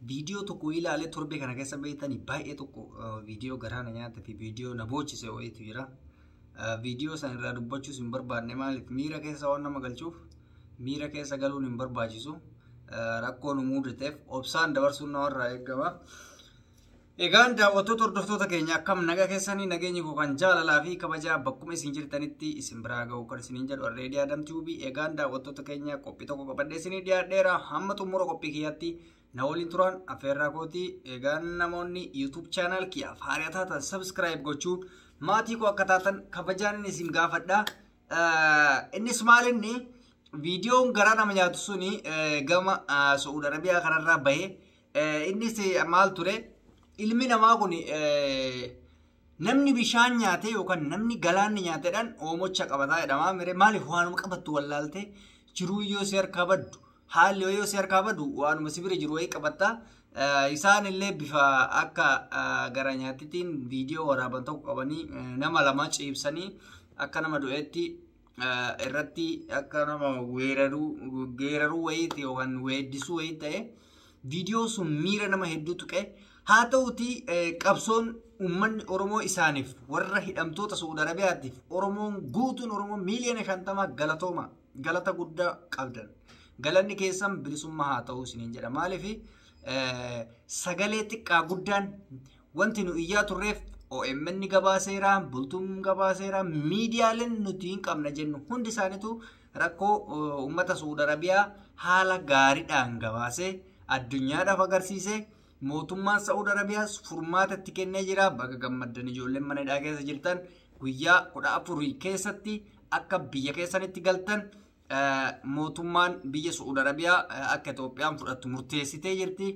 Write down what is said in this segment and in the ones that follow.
Viidiyoo tokko ilaalee torbee kana keessa beektanii baay'ee tokko viidiyoo garaa na nyaata fi viidiyoo na boochise wayiitu jira. Viidiyoo san irraa dubbachuus hin barbaanne, maaliif miira keessa waan nama galchuuf miira keessa galuun hin barbaachisu. Rakkoo nu mudateef obsaan dabarsuun namarraa eegama. Egaan daawwattoota hordoftoota keenya, akkam nagaa keessanii? Nageenyi koo kan jaalalaa fi kabajaa bakkuma isin jirtanitti isin biraa ga'u kan isiniin jedhu Arreedii Adam Tube. Egaan daawwattoota keenya, qophii tokko qabadhee isinii dhiyaadheera. Hamma xumura qophii kiyyaatti na waliin turan affeerraa kooti. Egaan namoonni YouTube channel kiyyaaf haaraa taatan subscribe gochuun maatii koo akka taatan kabajaan isin gaafadha. Innis maal, inni viidiyoon garaa nama nyaatu suni gama Sa'uud Arabiyaa kanarraa bahee, innis maal ture? Ilmi namaa kun namni bishaan nyaate yookaan namni galaanni nyaateedhaan oomocha qabataa jedhama. Miree maaliif waanuma qabattu wallaalte jiruu yoo si harkaa baddu, haalli yoo si harkaa baddu, waanuma si bira jiru wayii qabatta. Isaan illee bifa akka gara nyaattiitiin viidiyoo waraaban tokko qabanii, nama lama ciibsanii akka nama du'eetti irratti akka nama weeraruu geeraruu wayiiti yookaan weeddisuu wayii ta'e, viidiyoo sun miira nama hedduu tuqe. Haa ta'uti, qabsoon uummanni Oromoo isaaniif, warra hidhamtoota Sa'uud Arabiyaatiif, Oromoon guutuun, Oromoon miiliyoona 50, galatooma, galata guddaa qabdan. Galanni keessan bilisummaa haa ta'u isiniin jedha. Maaliif sagalee xiqqaa guddaan wanti nu iyyaa turreef OMN gabaaseera, Bultuun gabaaseera, miidiyaaleen nuti hin qabna jennu hundi isaaniitu rakkoo uummata Sa'uud Arabiyaa haala gaariidhaan gabaasee addunyaadhaaf agarsiise. Mootummaan Saa'ud Arabiyaas furmaata itti kennee jira. Baga gammaddan, ijoolleen mana hidhaa keessa jirtan guyyaa 14 keessatti akka biyya keessanitti galtan mootummaan biyya Saa'ud Arabiyaa akka Itoophiyaan fudhattu murteessitee jirti.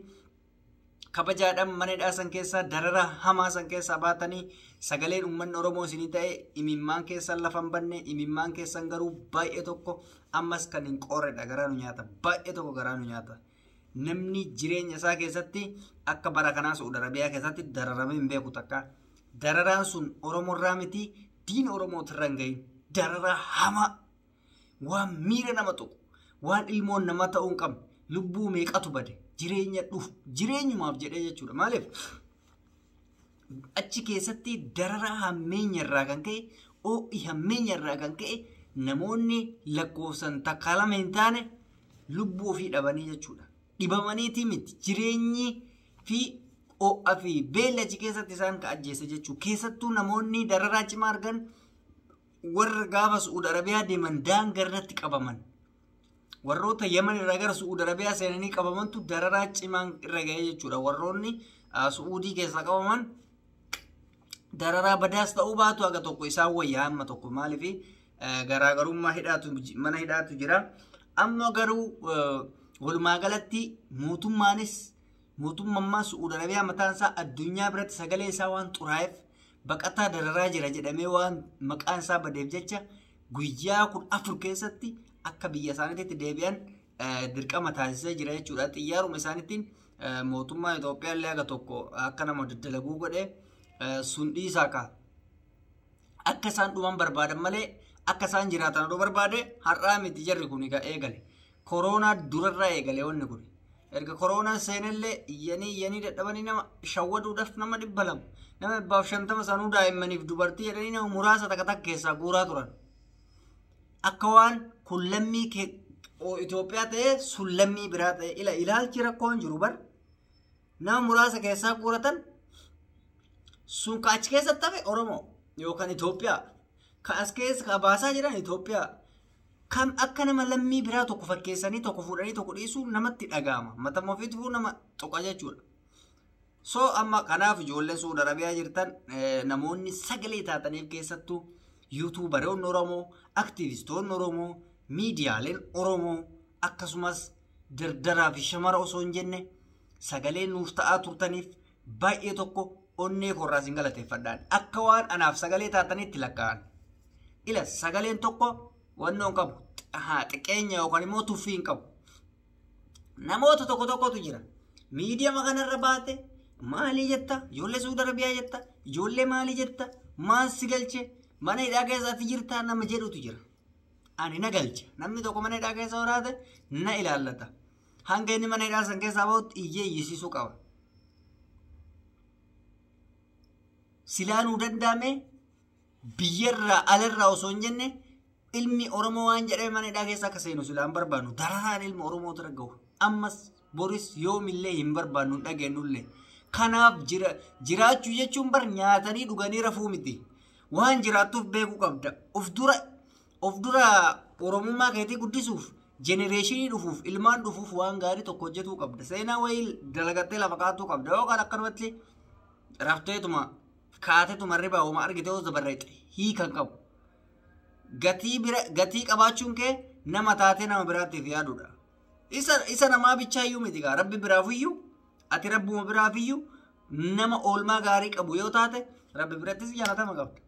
Kabajaadhaan mana hidhaa san keessaa, darara hamaa san keessaa baatanii, sagaleen uummanni Oromoo isinii ta'e, imimmaan keessan lafa hin banne, imimmaan keessan garuu baay'ee tokko ammas kan hin qoorredha, garaa nu nyaata, baay'ee tokko garaa nu nyaata. Namni jireenya isaa keessatti akka bara kanaa Saa'ud Arabiyaa keessatti dararamee hin beeku takka. Dararaan sun Oromoorraa miti, diina Oromootirra hin gahin. Dararaa hamaa, waan miira nama tuqu, waan ilmoon nama ta'uu hin qabne, lubbuu meeqatu bade, jireenya dhufu jireenyumaaf jedhee jechuudha. Maaliif achi keessatti dararaa hammeenya irraa kan ka'e, ho'i hammeenya irraa kan ka'e, namoonni lakkoofsan takkaa lama hin taane lubbuu ofii dhabanii jechuudha. Dhibamaniitii miti, jireenyi fi ho'a fi beelli achi keessatti isaan ka ajjeese jechuudha. Keessattuu namoonni dararaa cimaa argan warra gaafa Su'uud Arabiyaa deeman daangaa irratti qabaman. Warroota Yaman irraa gara Su'uud Arabiyaa seenanii qabamantu dararaa cimaan irra ga'ee jechuudha. Warroonni Su'uudii keessaa qabaman dararaa badaas ta'uu baatu haga tokko isaan wayyaa hamma tokko, maaliif garaagarummaa hidhaatu mana hidhaatu jira. Amma garuu walumaa galatti mootummaanis, mootummaan Su'uud Arabiyaa mataan isaa addunyaa biratti sagalee isaa waan xuraa'eef, baqataa dararaa jira jedhamee waan maqaan isaa badeef jecha, guyyaa 14 keessatti akka biyya isaaniitti deebi'an dirqama taasisee jira jechuudha. Xiyyaaruma isaaniitiin mootummaa Itoophiyaa illee haga tokko akka nama daddalaguu godhee sun dhiisaa ka. Akka isaan dhuman barbaadan malee akka isaan jiraatan odoo barbaade har'aa miti jarri kun eegale. Kooroonaa durarraa eegale wanni kun. Erga kooroonaan seenellee iyyanii iyyanii dadhabanii nama shawwaduudhaaf nama 200, nama 150 sanuu daa'immaniif dubartii jedhanii nama muraasa takka takka keessaa guuraa turan. Akka waan kun lammii Itoophiyaa ta'ee sun lammii biraa ta'e ila ilaalchi rakkoon jiru bar, nama muraasa keessaa guuratan sun ka achi keessatti hafe Oromoo yookaan Itoophiyaa, ka as keessa ka baasaa jiran Itoophiyaa, kan akka nama lammii biraa tokko fakkeessanii tokko fuudhanii tokko dhiisuu namatti dhaga'ama. Matama ofiituu nama tuqa jechuudha. So amma kanaaf ijoolleen Suudi Arabiyaa jirtan, namoonni sagalee taataniif, keessattuu yuutuubaroonni Oromoo, aktiivistoonni Oromoo, miidiyaaleen Oromoo, akkasumas dardaraa fi shamara osoo hin jenne sagalee nuuf ta'aa turtaniif baay'ee tokko onnee korraa isin galateeffadhaan, akka waan anaaf sagalee taatanitti lakkaa'an. Ila sagaleen tokko wannoo hin qabu, xiqqeenya yookaan immoo tuffii hin qabu. Namoota tokko tokkotu jira. Miidiyama kanarra baate maalii jetta? Ijoollee Suudi Arabiyaa jetta? Ijoollee maalii jetta? Maal si galche? Mana hidhaa keessa ati jirtaa nama jedhutu jira. Ani na galcha. Namni tokko mana hidhaa keessa horaate na ilaallata. Hanga inni mana hidhaa san keessaa bahutti iyyee iyyisiisuu qaba. Silaa nuu danda'ame biyyarraa alarraa osoo hin jenne ilmi Oromoo waan jedhame mana hidhaa keessa akka seenu silaa hin barbaannu. Dararaan ilma Oromoo irra gahu. Ammas boris yoomillee hin barbaannu hin dhageenyullee. Kanaaf jiraachuu jechuun bar nyaatanii dhuganii rafuu miti. Waan jiraattuuf beekuu qabda. Of dura Oromummaa keetii guddisuuf jenereeshinii dhufuuf ilmaan dhufuuf waan gaarii tokko hojjetuu qabda. Seenaa wayii dalagattee lafa kaa'atuu qabda. Yookaan akkanumatti rafteetuma kaateetuma ribaa hooma argite yoo dabarreexe hiikan qabu. Gatii qabaachuun kee nama taatee nama biraatiif yaaduudha. Isa namaa bichaayyuu miti gaa rabbi biraafiyyuu ati rabbuma biraafiyyuu nama oolmaa gaarii qabu yoo taate rabbi birattis jaalatama qabda.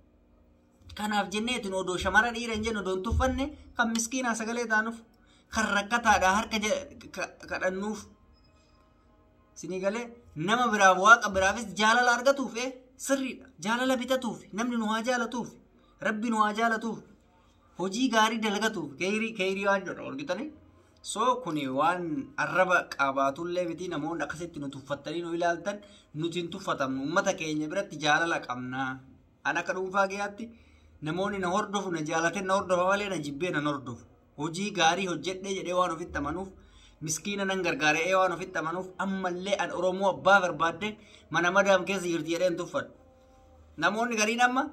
Kanaaf jenneetiin odoo shamara dhiira hin jennu odoo hin tuffanne kan miskiinaa sagalee taanuuf kan rakkataadhaa harka kadhannuuf sinii galee nama biraaf waaqa biraafis jaalala argatuuf sirriidha. Jaalala bitatuuf namni nu haa jaalatuuf rabbi nu haa jaalatuuf hojii gaarii dalagatuuf keerii waan jedhu argitanii. So kuni waan arraba qabaatullee miti namoonni akkasitti nu tuffattanii nu ilaaltan nuti hin tuffatamnu uummata keenya biratti jaalala qabna. An akka dhuunfaa kiyyaatti namoonni na hordofu na jaalatee na hordofa malee na jibbee na hordofu. Hojii gaarii hojjedhee jedhee waan ofitti amanuuf miskiina nan gargaaree waan ofitti amanuuf ammallee an Oromoo abbaa barbaadde mana madaam keessa jirti jedhee hin tuffadhu. Namoonni gariin amma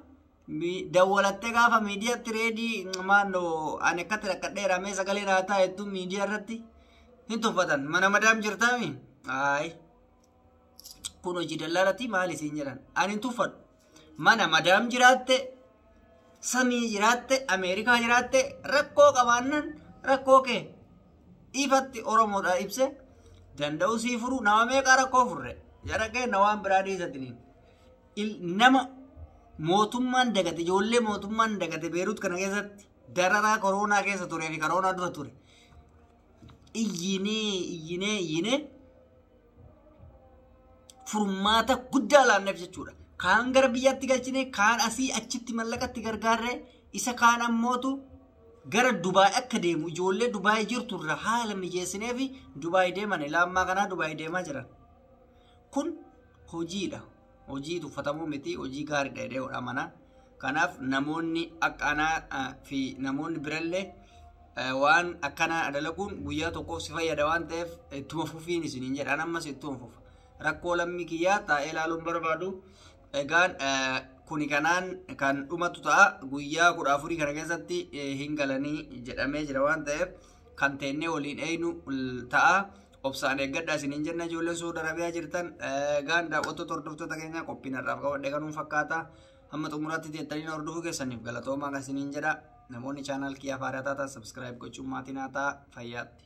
dawwalattee gaafa miidiyaatti reedii maannoo ani akkatti rakkadheera mee sagalee naa ta'a jettuun miidiyaa irratti hin tuffatan. Mana madaam jirtaami? Ayi. Kun hojii dallaalatti maali isiin jedhan? Ani hin tuffadhu. Mana madaam jiraatte, samii jiraatte, Ameerikaa jiraatte rakkoo qabaannan rakkoo kee ifatti Oromoodha ibse danda'u sii furu nama meeqaa rakkoo furre jara keenna waan biraa dhiisatiniin. Nama mootummaan dagate ijoollee mootummaan dagate Beerut kana keessatti dararaa koronaa keessa turee fi koronaa dura ture. Iyyinee furmaata guddaa laanneef jechuudha. Kaan gara biyyaatti galchine kaan asii achitti mallaqatti gargaarree isa kaan ammootu gara Dubaay akka deemu ijoollee Dubaay jirtu irra haala mijeessinee fi Dubaay deeman ilaa kanaa Dubaay deemaa jiran. Kun hojiidha. Hojii tuffatamuu miti hojii gaariidha jedhee amana. Kanaaf namoonni akka anaa fi namoonni birallee waan akkanaa dalaguun guyyaa tokkoof si fayyada waan ta'eef ittuma fufiin isiniin jedhan ammas ittuma fufa. Rakkoo lammii kiyyaa taa'ee ilaaluun barbaadu. Egaan kuni kanaan kan dhumatu ta'a guyyaa 14 kana keessatti hin galanii jedhamee jira waan ta'eef kan teennee waliin eeynu ta'a. Obsaan eeggadhaa isiniin jenna ijoolleen Suudi Arabiyaa jirtan egaan daawwattoota hordoftoota keenyaa qophiin har'aaf qabadhe kanuun fakkaata. Hamma xumuraatti teettanii hordofuu keessaniif galatoomaa isiniin jedha. Namoonni chaanaal kiyyaa faaraa taatan sabskiraayib gochuun maatii naa ta'a fayyaatti.